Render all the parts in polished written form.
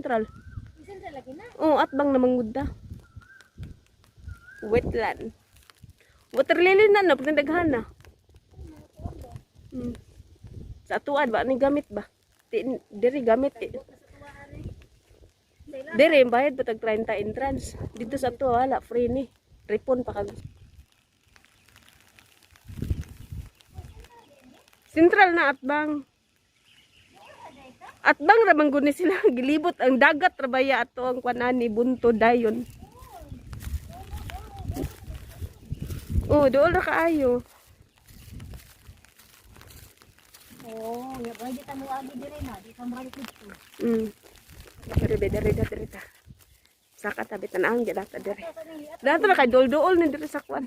Central. Bisan sa lagi na. Oh, atbang namang gud ta. Wetland. Water lily na no, pagdaghan na. Sa atuan ba ni gamit ba? Di, diri gamit eh. Sa tuwaan eh. Sa ila. Diri bayad ba tag 30 entrance. Dito sa ato wala, free ni. Ripon pa kag. Central na atbang. Atbang ra man gud ni sila gilibot ang dagat ra baya ato ang kuan ani bunto dayon. Oh, dool ra kaayo. Oo, ya ba di ta mo agi dire na, di ta mo agi dito. Dere be dere da dere ta. Saka tabi tan-ang gyud ata dere. Sa ni at Dato ra kay dool-dool ni dere sa kuan.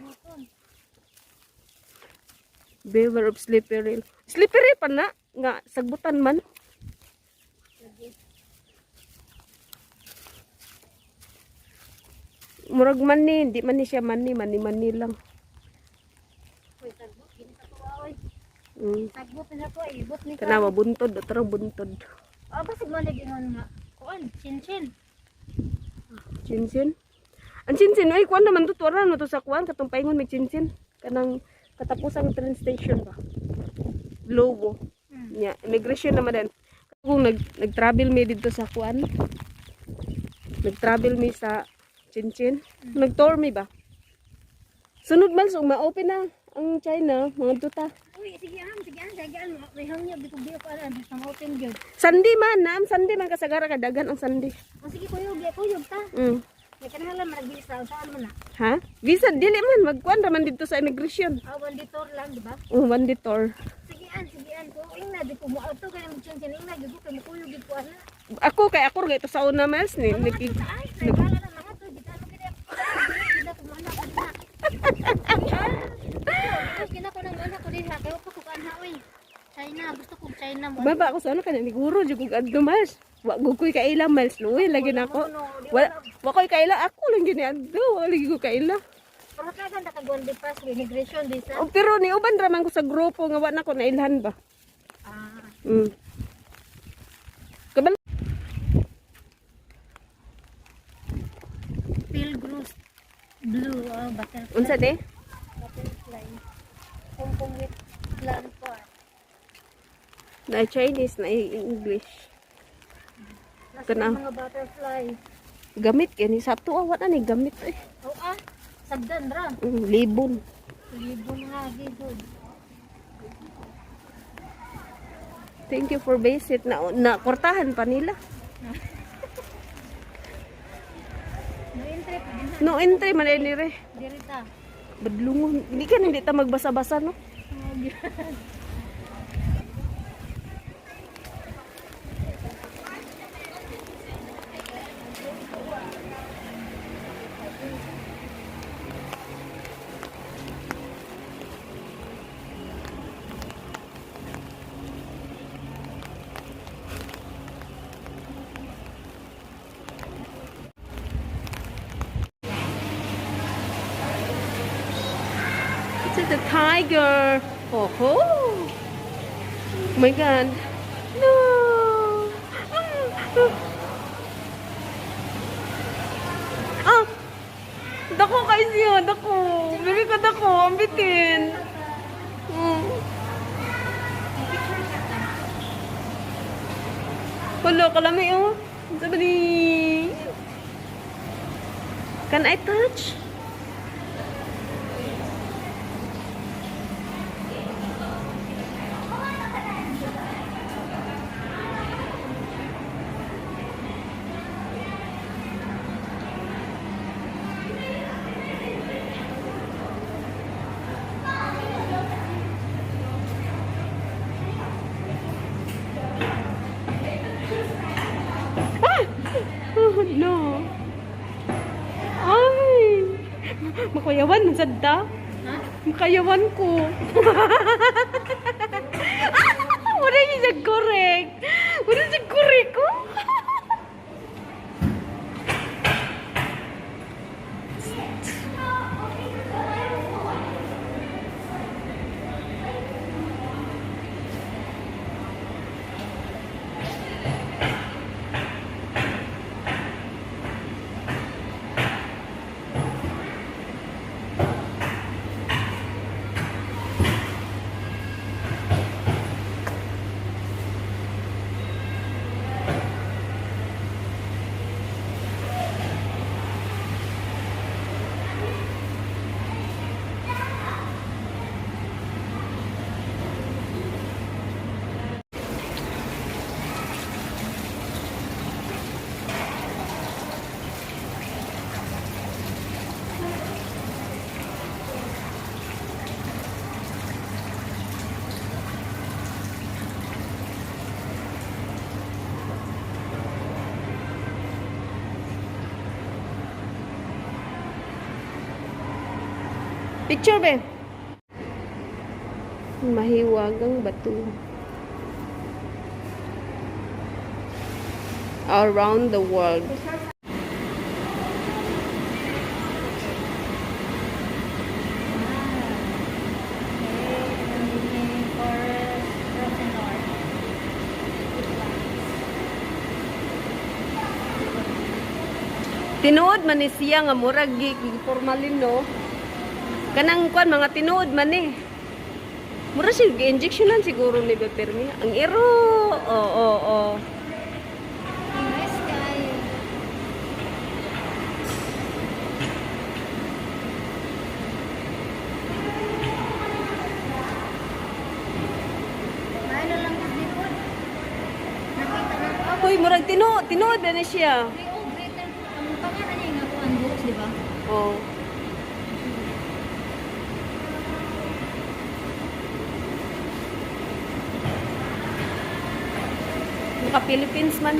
Beware of slippery. Slippery pa na nga sagbutan man. Murag man ni, di man ni siya mani, mani mani lang. Uy, sagbot gini sa tuwa oy. Sagbot na ko ibot ni ka. Kana mabuntod, otro buntod. Ah, basig man lagi ngon nga. Kuan, chin-chin. Chinsin. Ang chinsin, ay kuan naman to, tuwara na to sa kuan katong paingon may chinsin. Kanang katapusang train station ba. Lobo. Nya, immigration naman din. Kung nag-travel mi dito sa kuan. Nag-travel mi sa Chinchin. Nag-tour mi ba? Sunod man so ma-open na ang China, mga duta. Uy, sige am, sige am, sige am. May hangyo di ko biyo pa ana, basta ma-open gyud. Sunday man, naam Sunday man kasagara kadagan ang Sunday. Ah, sige kuyog, ya kuyog ta. May kanahalan man nagbisa, saan man na? Ha? Visa dili man magkuan ra man dito sa immigration. Ah, one day tour lang, di ba? Oh, one day tour. Sige an, sige an ko ing na di ko mo auto kay mo chin-chin ing na gyud ko kay mo kuyog gyud ko ana. Ako kay ako ra ito sa una miles ni. Mga to sa ay, sa bala na mga to, gita mo gid. Gita ko mo anak ko na. Gina ko nang anak ko diha kay ko ko kanha oy. China, gusto ko China mo. Baba ako sa ano kanang niguro jud kog adto miles. Wa gud ko'y kaila miles luoy lagi nako. Wala wa ko'y kaila, ako lang gyud ni adto, wa lagi ko kaila. Pero kagan ta kag one day pass immigration visa. Oh, pero ni uban ra man ko sa grupo nga wa na ko nailhan ba. Ah, Kabal Pilgrim's blue, oh, butterfly. Unsa de? Butterfly. Hong Kong with plan park. Na Chinese na English. Nasa Kana. mga butterfly. Gamit kay ni sa ato wa na ni gamit eh. Oh ah, sagdan ra. Libon. Libon nga gid. Thank you for visit na na kortahan pa nila. No entry pa din ha. No entry man ni re. Diri ta. Badlungon. Hindi ka hindi ta magbasa-basa no. It's a tiger. Oh, oh. Oh my God. No. Ah, ah. Dako kay siya, dako. Bili ka dako, ang bitin. Wala, kalami oh. Sabi ni... Can I touch? Oh, no. Ay! Makayawan, man sad ta. Ha? Makayawan ko. Wala niya siya correct. Wala siya correct ko. Picture be. Mahiwagang bato. Around the world. Forest, frozen north. Tinuod man ni siya nga murag gi formalin, no. Kanang kwan mga tinuod man ni. Mura siya gi-injectionan siguro ni Bepermi. Ang iro. Oo. Nice kayo. Ano lang ko dito? Nakita na ako. Hoy, murag tinuod, tinuod na ni siya. May old greater. Ang pangalan niya nga kuan books, di ba? Oh. Naka Philippines man.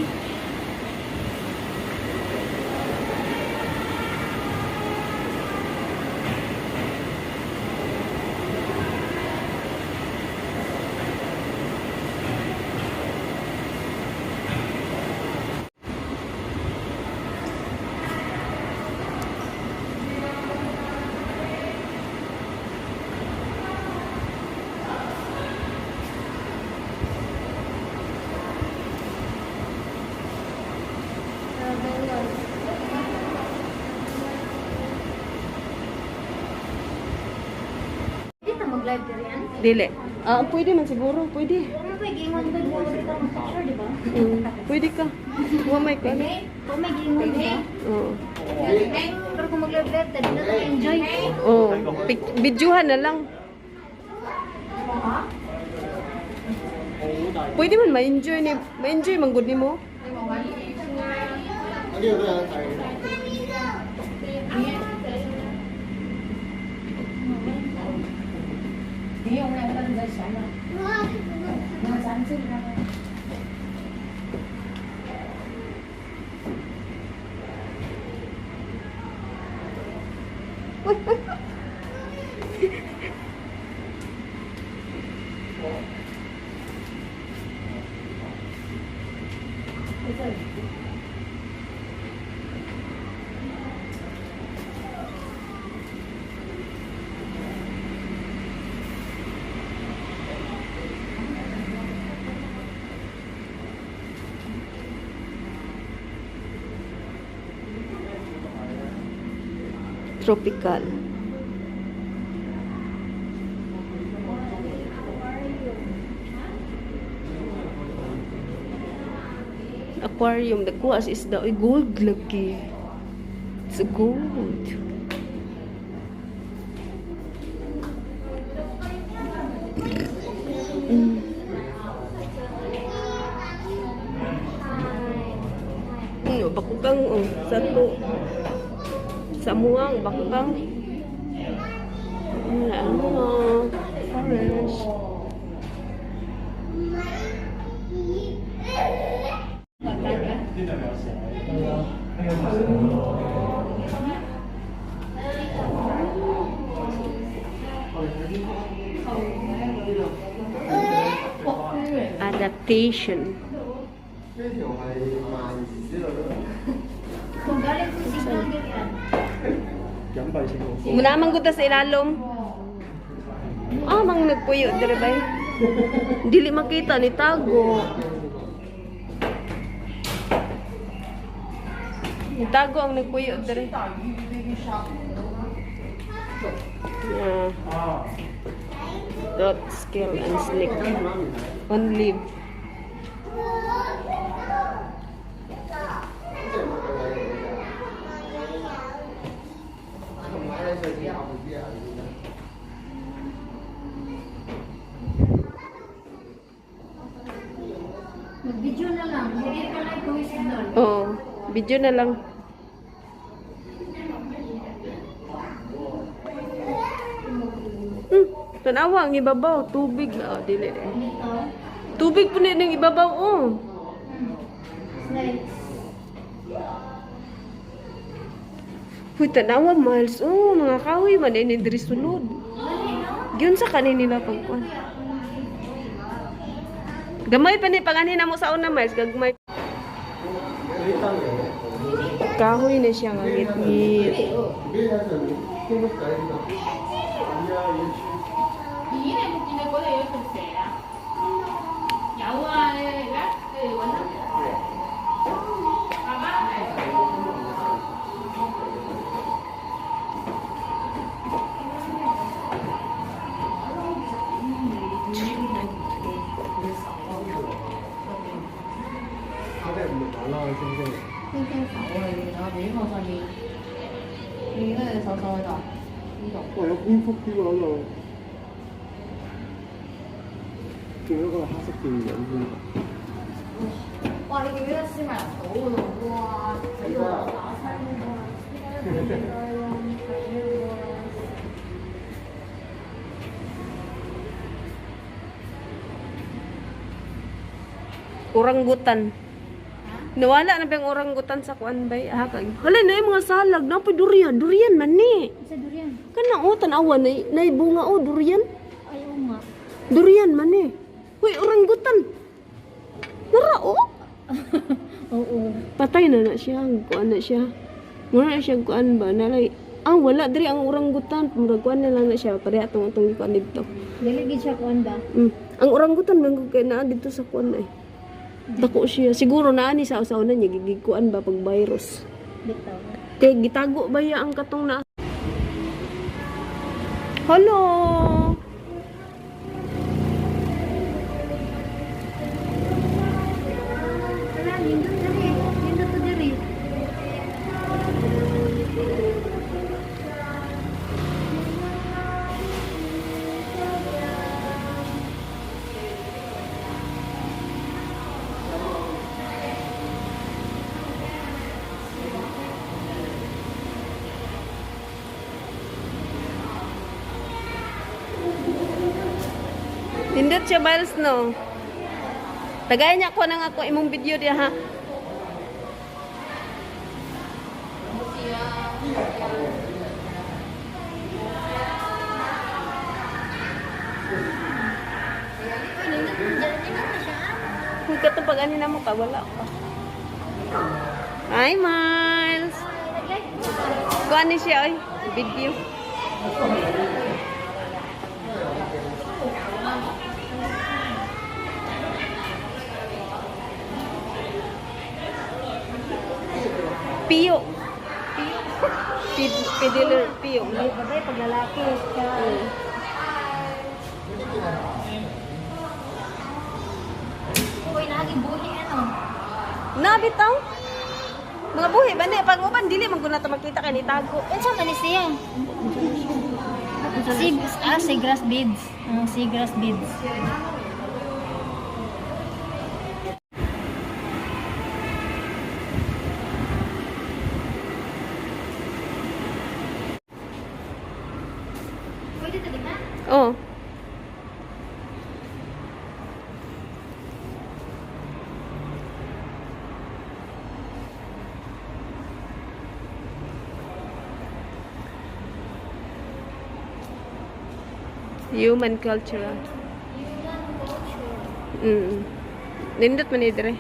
Di ta mag-live diri an? Dili. Ah, pwede man siguro, pwede. Ano pa giingon ba mo sa picture, di ba? Pwede ka. Wa may ka. Kung may giingon, di ba? Oo. Pero kung mag-live diri, di na ta enjoy. Oo. Videohan na lang. Pwede man ma-enjoy ni ma-enjoy man gud nimo. Tropical. Aquarium, the kuas is the oy, gold lagi. It's gold. Bakukang oh, sa to. Sa muang bakukang. Ano, forest. Adaptation. 呢條係鰻魚之類咯， Kung galing ko signal diri an. 隱蔽性好。 Muna man gud ta sa ilalom. Ah, mang nagpuyo dire bay. Dili makita ni tago. Ni tago ang nagpuyo dire. Yeah. Dot scale and snake. On leave. 同埋咧，上次鴨啲啊。 Mag-video na lang. Hindi ka live kung may signal. Oh, video na lang. Tanawa ang ibabaw, tubig na oh, dili. Dito. Tubig po na ng ibabaw oh. Snakes. Huy, tanawa, Miles. Oh, mga kahoy man ini diri sulod. Gyun sa kanin nila pagkuan. Gamay pa ni panganin na mo sa una, Miles. Gagmay. Kahoy na siya nga ngit-ngit. 咦，你冇見你嗰度有條蛇啊？有啊，你嚟啦，你嚟揾啦。爸爸係。佢哋唔會講啦，知唔知？星星手啊！你見到你呢個上面，你見到你隻手手喺度？呢度。哇！有蝙蝠添喎嗰度，見到嗰個黑色電影添。哇！你記唔記得斯米蘭島嗰度？哇！死我打親喎！ Oranggutan. Nawala na ba yung oranggutan sa kuan bay? Ah, kag. Hala na yung mga salag. Napoy durian. Durian man ni. Isa durian. Kana oh, tanawa na nay bunga oh, durian. Ay, oo nga. Durian man eh. Uy, oranggutan. Nara oh. Oo. Patay na na siya, kuan na siya. Mura na siya kuan ba nalay. Ah, wala diri ang oranggutan. Murag kuan na lang na siya pareha atong atong gikuan didto. Dili gid siya kuan ba? Ang oranggutan man gud kay naa didto sa kuan ay. Dako siya. Siguro naa ni sa usaw na niya gigikuan ba pag virus. Bitaw. Kay gitago ba ya ang katong na. Hello. Wala, nindot diri. Nindot to diri. Nindot siya Miles no. Tagay niya ko nang ako imong video diha ha. Uy, nindot nindot na siya. Kung katong pag ani na mo ka wala pa. Hi Miles. Nag-live ko. Kuan ni siya oy, video. Piyo. Piyo. Pidiler piyo. Ay, babay pag lalaki ka. Uy, naging buhi ano. Nabitaw. Mga buhi ba ni pag uban dili man gud na ta makita kay ni tago. Unsa man ni siya? Sea, seagrass beads. Ang seagrass beads. Pwede to, di ba? Oh. Human culture. Nindot man ni dire.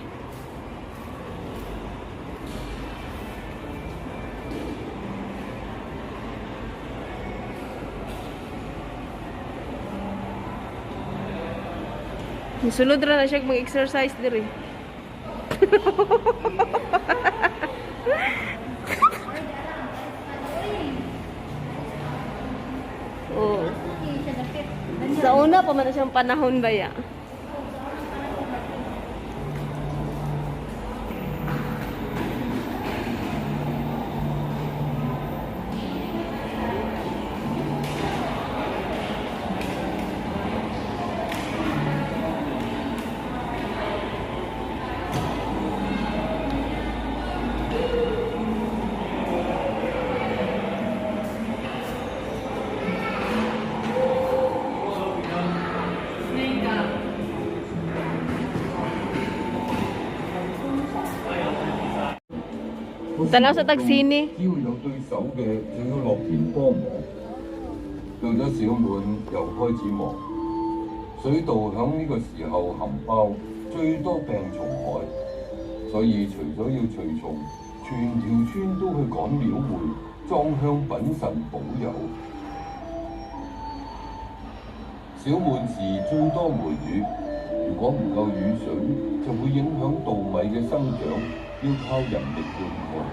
Sulod ra na siya mag-exercise dire. Oo. Hindi siya dakit. Sa una pa man na siyang panahon ba ya? Tanaw sa tagsini. 只要有對手嘅就要落田幫忙。到咗小滿又開始忙，水稻響呢個時候含苞，最多病蟲害，所以除咗要除蟲，全條村都去趕廟會，裝香稟神保佑。小滿時最多梅雨，如果唔夠雨水，就會影響稻米嘅生長，要靠人力灌溉。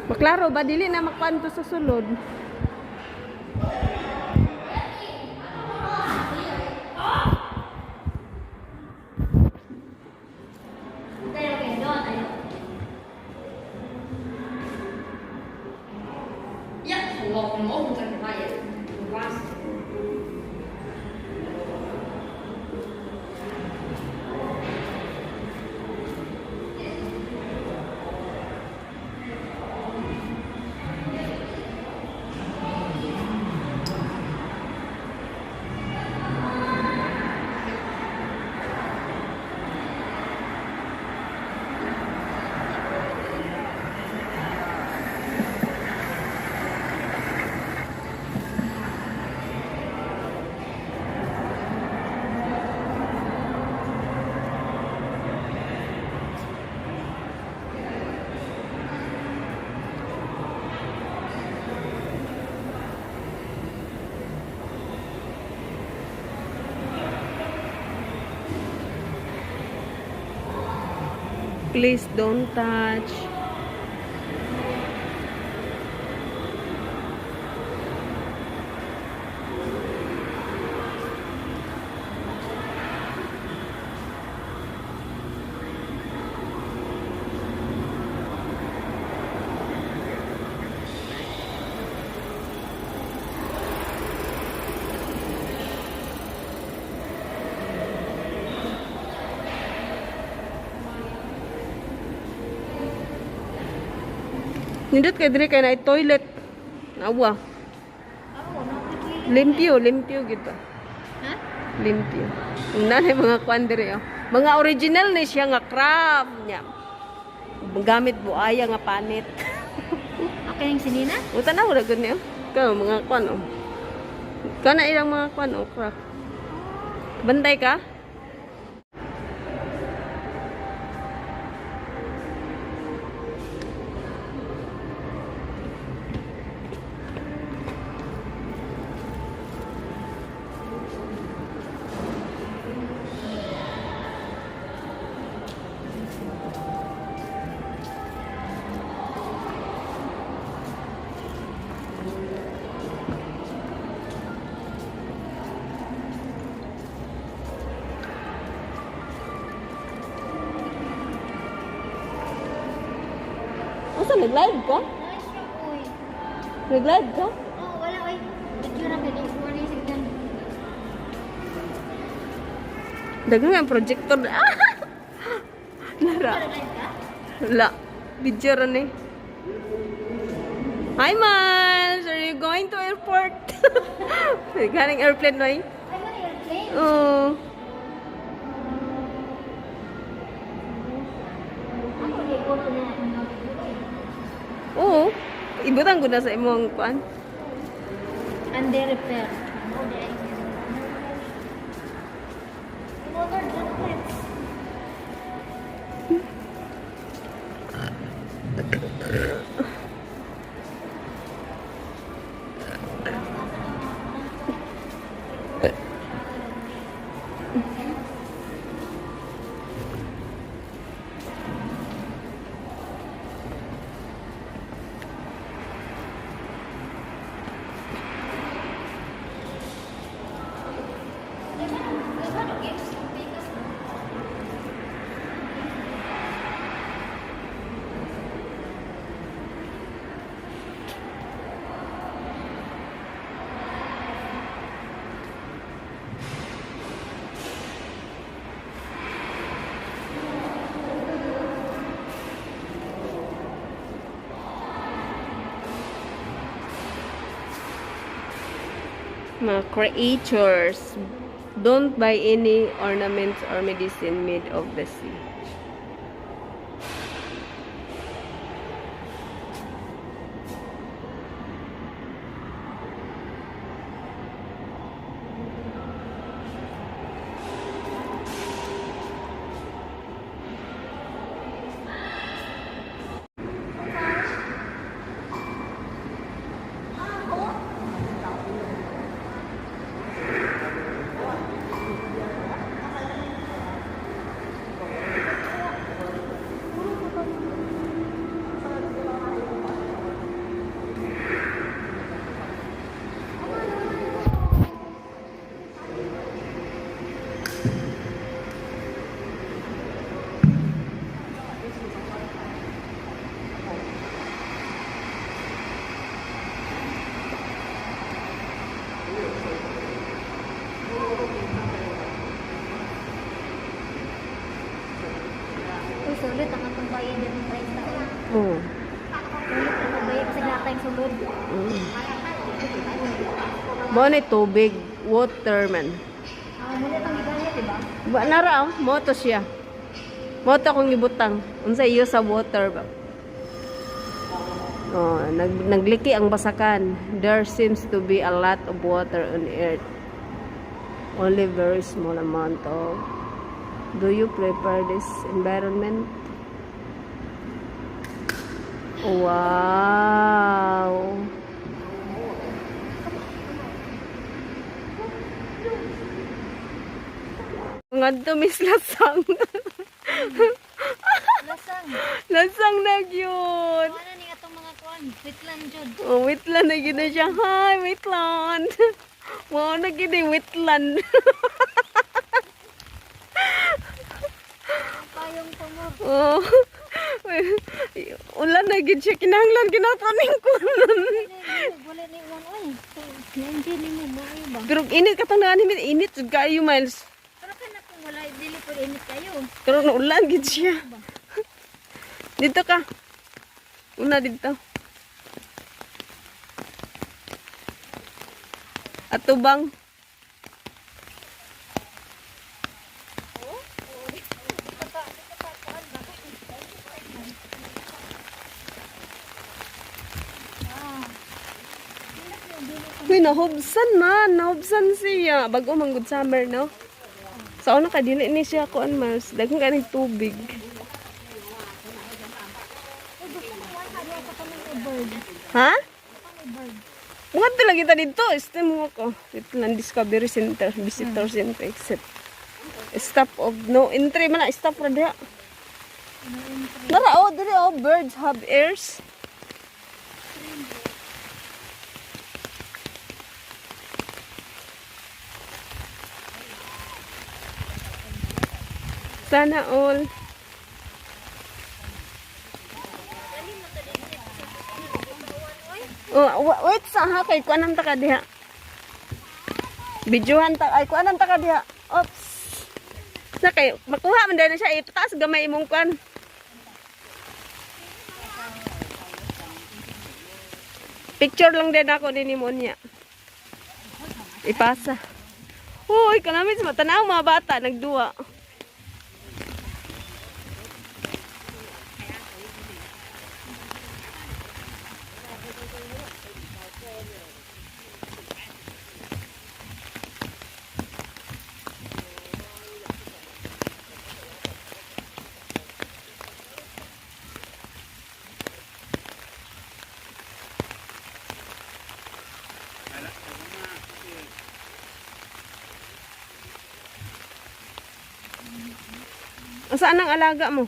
Maklaro ba dili na makwanto sa sulod? 一同學唔好控制其他嘢，唔關事。 Please don't touch. Nindot kay diri kay na toilet. Nawa. Limpyo, limpyo gid ba? Ha? Limpyo. Nanay mga kwan diri oh. Mga original ni siya nga crab niya. Gamit buaya nga panit. Okay yung sinina? Uta na wala gud niyo. Ka mga kwan oh. Kana ilang mga kwan oh, crab. Bantay ka? Unsa nag-live ka? Nice siya, uy. Nag-live ka? Oh, wala, uy. Video na kayo. Wala yung signal. Daghang ang projector. Nara. Live ka? La. Video ra ni. Hi, Miles! Are you going to airport? Galing airplane, no? Ay, wala airplane. Oo. Ako, di ko na. Oo. Ibutang ko na sa imong kuan. Under repair. Oh, dahil. Water droplets. Mga creatures. Don't buy any ornaments or medicine made of the sea. Uy, sulit ang atong bayad ng price na. Oh. Sulit ang bayad sa natang sulod. Mo ni tubig, water man. Ah, muna itong gigamit, diba? Ba nara oh, moto siya. Moto akong gibutang. Unsa iyo sa water ba? Oh, nagliki ang basakan. There seems to be a lot of water on earth. Only very small amount of. Do you prepare this environment? Wow. Ngadto Miss Lasang. Lasang. Lasang na gyud. Ano ni atong mga kuan? Wetland jud. Oh, wetland na gyud na siya. Hi, wetland. Wow, na gyud eh, wetland. Payong pamor. Oh. Ulan na gyud siya kinahanglan ginataning ko. Wala ni uwan oy. Nandiyan ni mo maayo ba? Pero init katong naan init jud kaayo, Miles. Pero kana kung wala dili po init kayo. Pero naulan gid siya. Dito ka. Una dito. Atubang. Uy, nahubsan man. Nahubsan siya. Bago man good summer, no? Sa una ka, dili ni siya kuan mas. Daghan ka ng tubig. Uy, gusto mo kuan ka diha sa kanang bird. Ha? Kanang bird. Mga talaga kita dito. Este mo ako. Dito lang Discovery Center. Visitor Center. Exit. Stop of no entry man na. Stop ra diha. Nara oh, dili oh. Birds have ears. Sana all. Oh, wait sa ha kay kuanan ta ka diha. Videohan ta ay kuanan ta ka diha. Oops. Na kay makuha man dahil na siya itaas gamay imong kuan. Picture lang din ako din mo niya. Ipasa. Uy, kanamit sa tanaw mga bata nagduwa. Saan ang alaga mo?